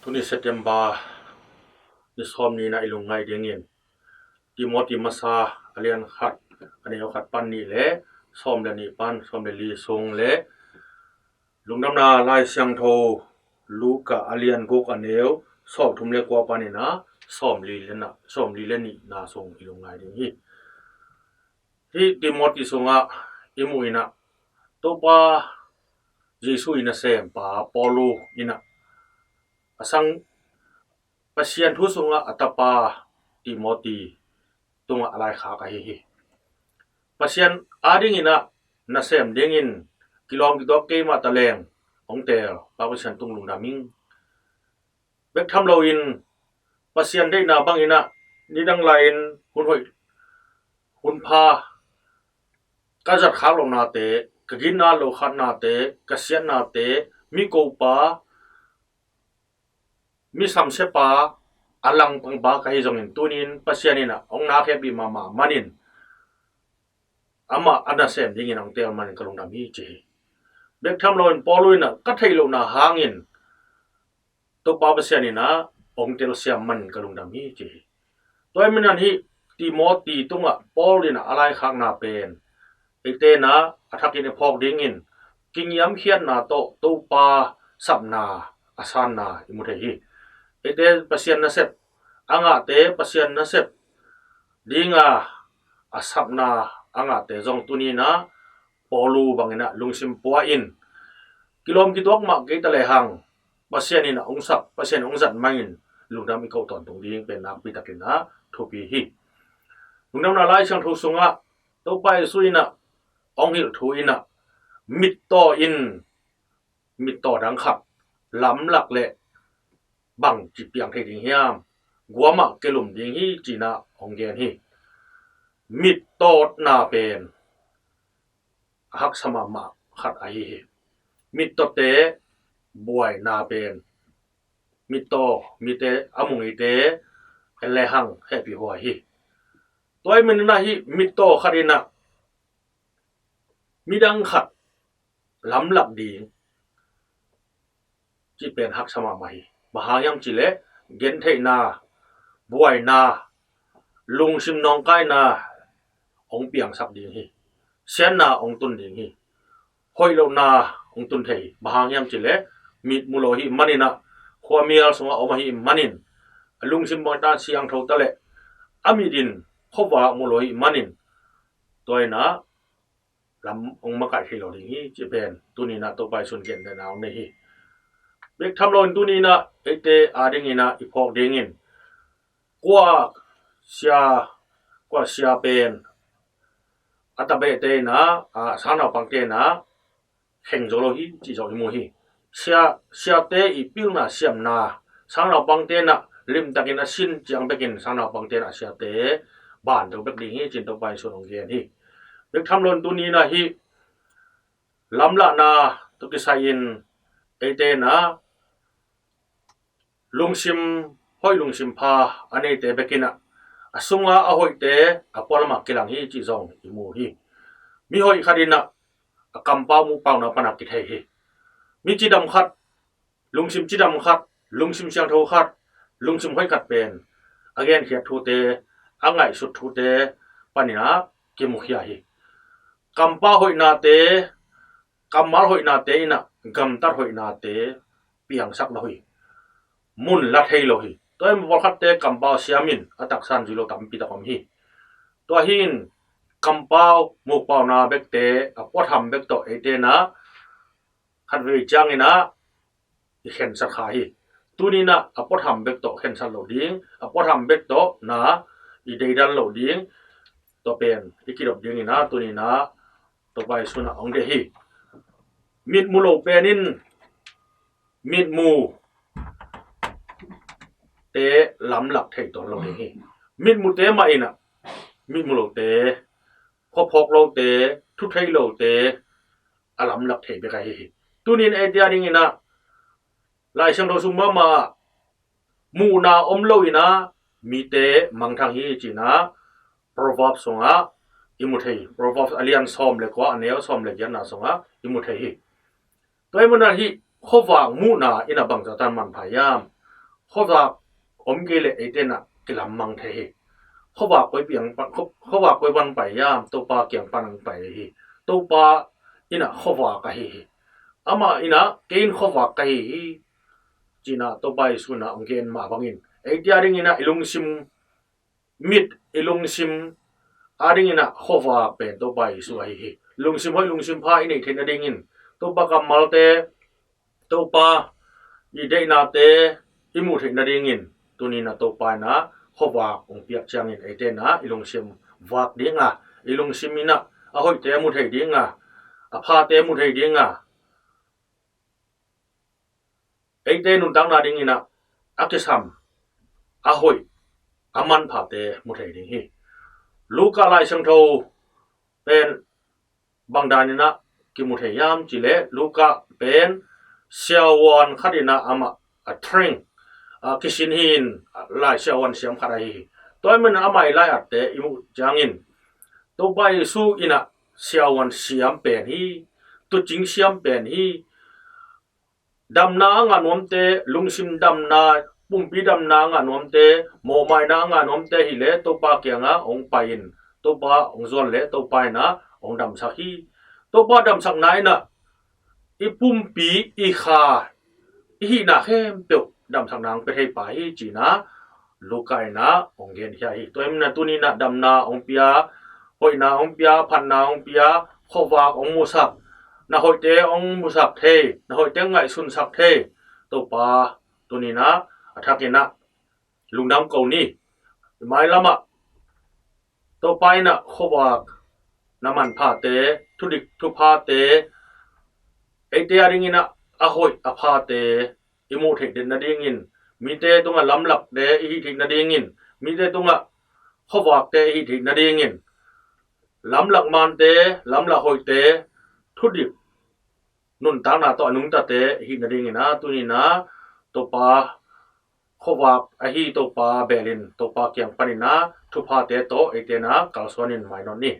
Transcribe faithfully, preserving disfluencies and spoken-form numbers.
Tuni September ni sawm ni-na i lungngaih dingin Timoti masa a lian khat, a neu khat pan nih le sawm le nih pan sawm le li sung le Lungdamna Lai Siangtho Luka a lian guk a neu sawm thum le kua panin a sawm li le na, sawm li le nihna sung i lungngaih ding hi. Hih Timoti sungah i muh in a, Topa Jesu i nasempa Paulu in a, a sang Pasian thu sungah a tapa Timoti tungah a laikhak ahi hi. Pasian adingin a nasem dingin kilawm kituak kei mah taleng hong teel Pa Pasian tung lungdam ing. Bek tham loin Pasian deihna bangin a nidang lai-in hun hoih hun pha ka zat khak lohnate, ka ginat loh khatnate, ka siatnate, mi kopa, mi samsiapa, a langpangpa ka hi zongin tunin Pasian in a hong na khempih mahmah manin amah a nasem dingin hong teel manin ka lungdam hi ci hi. Bek tham loin Paulu in a ka theih lohna hangin Topa Pasian in a hong telsiam manin ka lungdam hi ci hi. Tua hi manin hih Timoti tungah Paul in a laikhakna pen eite in a a thakin i phawk dingin kingiamkhiatna tawh Topa sapna a sanna i mu thei hi. Eite Pasian nasep a ngahte, Pasian nasep dinga a sapna a ngahte zong tuni in a Paulu bangin a lungsim pua in kilawm kituak mah kei ta lehang Pasian in a hong sap, Pasian hong zat manin lungdam i koh tawntung ding pen nakpi takin a thupi hi. Lungdamna Lai Siangtho sungah Topa Jesu in a hong hilh thu in a mittaw in mittaw dang khat lamlak le bangci piang thei ding hiam, guamah kelum ding hi ci-in a hong gen hi. Mittawtna pen a haksa mahmah khat ahi hi. Mittawte buaina pen mittaw mite a mu ngeite en lehang hehpih huai hi. Tua hi manin a hih mittaw khat in a midang khat lamlak ding cih pen haksa mahmah hi. Bang hang hiam cih leh gentheihna, buaina, lungsim nawngkaina hong piangsak ding hi. Siatna hong tun ding hi. Hoih lohna hong tun thei hi. Bang hang hiam cih leh mit mu lo ahih manin a, khuamial sungah om ahih manin, a lungsim bangtan siangtho ta leh a mit in khuavak mu lo ahih manin tua in a lam hong makaih thei lo ding hi cih pen tuni in a Topa Jesu in gentheihna hong nei hi. Bek tham loin tuni in a eite adingin a i phawk dingin kua sia, kua sia pen a tabehte in a, a sangnaupangte in a kheng zo lo hi cih zong i mu hi. Sia, siate i pilna siamna, sangnaupangte in a limtakin a sin ciang bekin sangnaupangte in a siate ban zo bek ding hi ci-in Topa Jesu in hong gen hi. Bek tham loin tuni in a hih lamlahna tawh kisai-in eite in a lungsim hoih lungsim pha a neite bek in a, a sunga a hoihte a pualamah kilang hi cih zong i mu hi. Mi hoih khat in a a kampau muhpauna pan a kithei hi. Mi cidam khat, lungsim cidam khat, lungsim siangtho khat, lungsim hoih khat pen a genkhiat thute, a ngaihsut thute panin a kimukhia hi. Kampau hoihnate, kammal hoihnate in a gamtat hoihnate piangsak lo hi. Mun la thei lo hi. Tua hi maw, pawlkhatte kampau siamin a taksa in zui lo tampi tak om hi. Tua hi in kampau muhpauna bekte a puatham bek tawh eite in a khatvei ciangin a i khensat kha hi. Tuni in a a puatham bek tawh khensat lo ding, a puatham bek tawh na i deidan lo ding, tua pen i kidop dingin a tuni in a Topa Jesu in a hong deih hi. Mit mu lo pen in mit mu te lamlak thei tuan lo ding hi. Mit mute mah in a mit mu lote, khuaphawk lote, thu thei lote a lamlak thei bek ahi hi. Tunin eite a dingin a Lai Siangtho sung mahmah muhna om lo in a mite mangthang hi ci-in a Proverbs sungah i mu thei hi. Proverbs a lian sawm le kua, a neu sawm le giatna sungah i mu thei hi. Tua hi manin a hih khuavak muhna in a bangzah tan manpha hiam? khuavak om kei leh eite in ah kilammang thei hi. Khuavak koi piang pan, khua-, khuavak koi pan pai hiam? Topa kiang pan hong pai hi. Topa in ah khuavak ahi hi. Amah in ah, "Kei in khuavak ka hi hi," ci-in ah Topa Jesu in ah hong gen mah bangin, eite a dingin ah i lungsim mit, i lungsim a dingin ah khuavak pen Topa Jesu ahi hi. Lungsim hoih, lungsim pha i neih theih nadingin, Topa kammalte, Topa i deihnate i muh theih nadingin, tuni-in ah Topa in ah khuavak hong piak ciangin eite in ah i lungsim vak ding a, i lungsim in ah a hoihte mu thei ding a, a phate mu thei ding a, eite nuntakna dingin ah a kisam, a hoih, a manphate mu thei ding hi. Luka Lai Siangtho pen bang danin ah kimu thei hiam cih leh, Luka pen siavuan khat in ah amah a train, a kisin hi-in, lai siavuan siam khat ahi hi. Tua ahih manin amah i lai-atte i muh ciangin, Topa Jesu in ah siavuan siam pen hi, tuucing siam pen hi. Damna a ngah nuamte, lungsim damna, pumpi damna a ngah nuamte, mawhmaina a ngah nuamte hi leh Topa kiangah hong pai-in, Topa hong zuan leh Topa in ah hong damsak hi. Topa damsakna in ah i pumpi, i kha, i hihna khempeuh damsakna hong pia thei pah hi, ci-in ah Luka in ah hong genkhia hi. Tua ahih manin ah tuni-in ah damna hong pia, hoihna hong pia, phatna hong pia, khuavak hong musak, na hoihte hong musak thei, na hoihte ngaihsunsak thei Topa tuni-in ah a thakin ah lungdam ko ni. I mailam ah Topa in ah khuavak, na manphate, thudik thuphate, eite a dingin ah a hoih a phate i muh theih nadingin, mite tungah lamlakte i hih theih nadingin, mite tungah khuavakte i hih theih nadingin, lamlak mante, lamlak hoihte, thudik nuntakna tawh a nungtate i hih nadingin ah tuni-in ah Topa khuavak ahi Topa belin, Topa kiang panin ah thuphate tawh eite in ah kalsuanin mainawt ni.